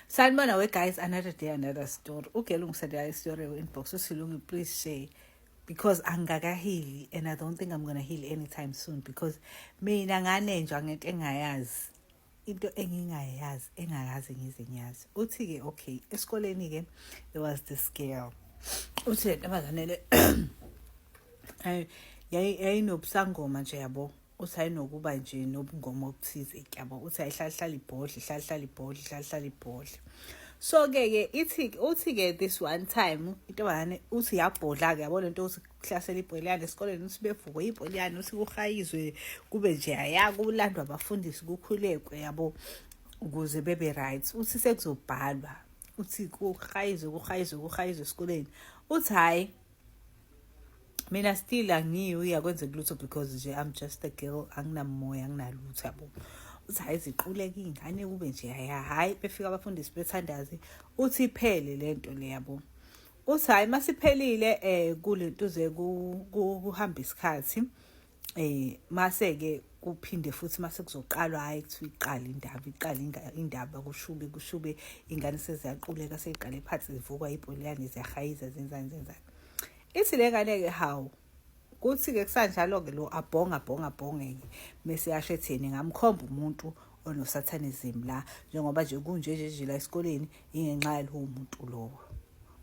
Sanibona we guys, another day, another story. Ugela ungisendela i-story ku-inbox, uthi, "Lungi, please share because angikaka-heal-i and I don't think I'm gonna heal anytime soon because mina nganenjwa ngento engayazi, into engingayazi, engakaze ngize ngiyazi." Uthi-ke, okay, esikoleni-ke there was this girl. Uthi le ntombazane le yayinobusangoma nje, yabo. Uthi ayinokuba nje nobungoma obuthize, yabo. Uthi ayihlala hlala ibhodle, ihlala hlala ibhodle, ihlala hlala ibhodle. So-ke ithi, uthi-ke this one time intombazane, uthi yabhodla-ke, yabo, lento uthi kuhlasela ibholiyane esikoleni. Uthi bevukwe ibholiyane, uthi kuhayizwe, kube nje aya kulandwa abafundisi, kukhulekwe, yabo, ukuze bebe right. Uthi sekuzobhalwa, uthi kuhayizwe, kuhayizwe, kuhayizwe esikoleni. Uthi, hhayi, mina still angiyi uya kwenzeka lutho because nje I'm just a girl, anginamoya, anginalutho, yabo. Uthi hhayi, ziquleke iy'ngane, kube nje haya. Hhayi, befika abafundisi, bethandaze, uthi iphele le nto le, yabo. Uthi hhayi, masiphelile kulentuze, kuhamba isikhathi, mase-ke kuphinde futhi mase kuzoqalwa. Hhayi, kuthiwa iqala indaba, iqala indaba, kushube, kushube, ingane seziyaquleka, seyiqale phansi, zivukwa ibholiyane, ziyahayiza, zenzani, zenzani. Ithi le ngane-ke, hawu, kuthi-ke kusanjalo-ke lo abhonga, abhonga, abhonge-ke, mese yasho etheni, ngamkhomba umuntu ono-satanism la, njengoba nje kunje nje nje la esikoleni, ingenxa yalowo muntu lowo.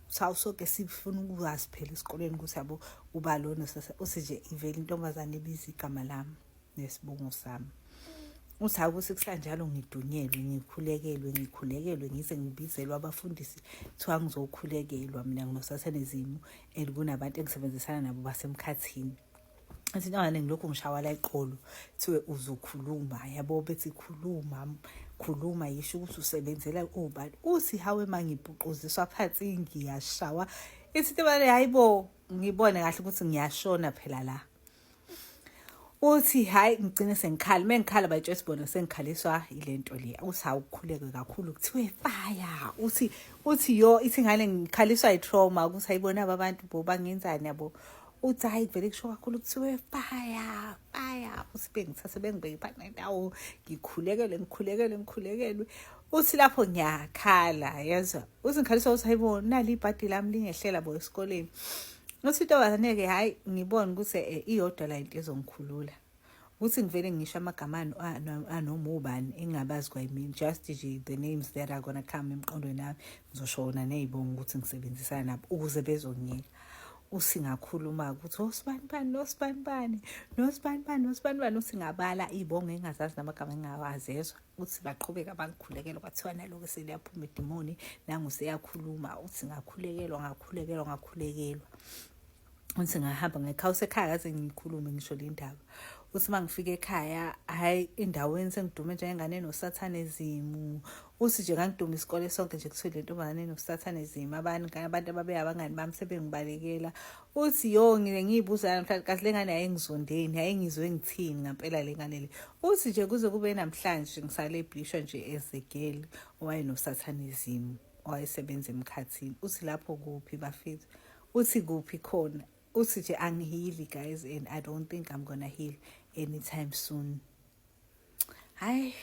Uthi soke sifuna ukwazi phela esikoleni ukuthi, yabo, uba lona. Uthi nje ivele intombazane ibiza igama lami nesibongo sami. Uthi hayi, ukuthi kusanjalo ngidunyelwe, ngikhulekelwe, ngikhulekelwe, ngize ngibizelwe abafundisi, kuthiwa ngizokhulekelwa mina, ngino-satanism and kunabantu engisebenzisana nabo basemkhathini. Athi intombazane, ngilokhu ngishawa la eqolo, kuthiwe uzokhuluma, yabo, bethi khuluma, khuluma, yisho ukuthi usebenzela obani. Uthi hawe, mangibhuquziswa phansi, ngiyashawa. Ithi intombazane, hayi bo, ngibone kahle ukuthi ngiyashona phela la. Uthi hayi, ngigcine sengikhala. Uma ngikhala, bayitshela sibona sengikhaliswa ile nto le. Uthi hawu, ukukhuleke kakhulu, kuthiwe fire. Uthi yo, ithi ngane ngikhaliswa i-trauma ukuthi ayibona aba bantu bo bangenzani, yabo. Uthi hayi, vele kusho kakhulu, kuthiwe fire, fire. Uthi bengithathe, bengibeke phakathi nendawo, ngikhulekelwe, ngikhulekelwe, ngikhulekelwe. Uthi lapho ngiyakhala, yezwa. Uthi ngikhaliswa ukuthi hayibo, nali ibhadi lami lingehlela bo esikoleni. Uthi intombazane-ke, hhayi, ngibone ukuthi iyodwa la into ezongikhulula ukuthi ngivele ngisho amagama anoma ubani engingabazi kwayimina, just nje the names that are gonna come emqondweni wami, ngizosho wona ney'bongo ukuthi ngisebenzisana nabo ukuze bezongiyeka. Uthi ngakhuluma ukuthi osibani bani, nosibani bani, nosibani bani, nosibani bani. Uthi ngabala iy'bongo engingazazi namagama engingawazi, ezwa. Uthi baqhubeka bangikhulekela, kwathiwa naloko seliyaphuma idimoni, nangu seyakhuluma. Uthi ngakhulekelwa, ngakhulekelwa, ngakhulekelwa. Uthi ngahamba ngekhawusi ekhaya, kaze ngikhulume ngisho le ndaba. Uthi uma ngifika ekhaya, hhayi, endaweni sengidume njengengane eno-satanism. Uthi nje ngangiduma isikole sonke nje, kuthiwe le ntombazane eno-satanism. Abantu ababe abangani bami sebengibalekela. Uthi yo, ngike ngiy'buza namhlanje, kahle le ngane yayingizondeni, yayingizwe ngithini ngampela le ngane le? Uthi nje kuze kube namhlanje ngisalebhlishwa nje as a girl owayeno-satanism, owayesebenza emkhathini. Uthi lapho kuphi bafethu? Uthi kuphi khona? Uthi nje angi-heal-i guys, and I don't think I'm gonna heal anytime soon. Hayi.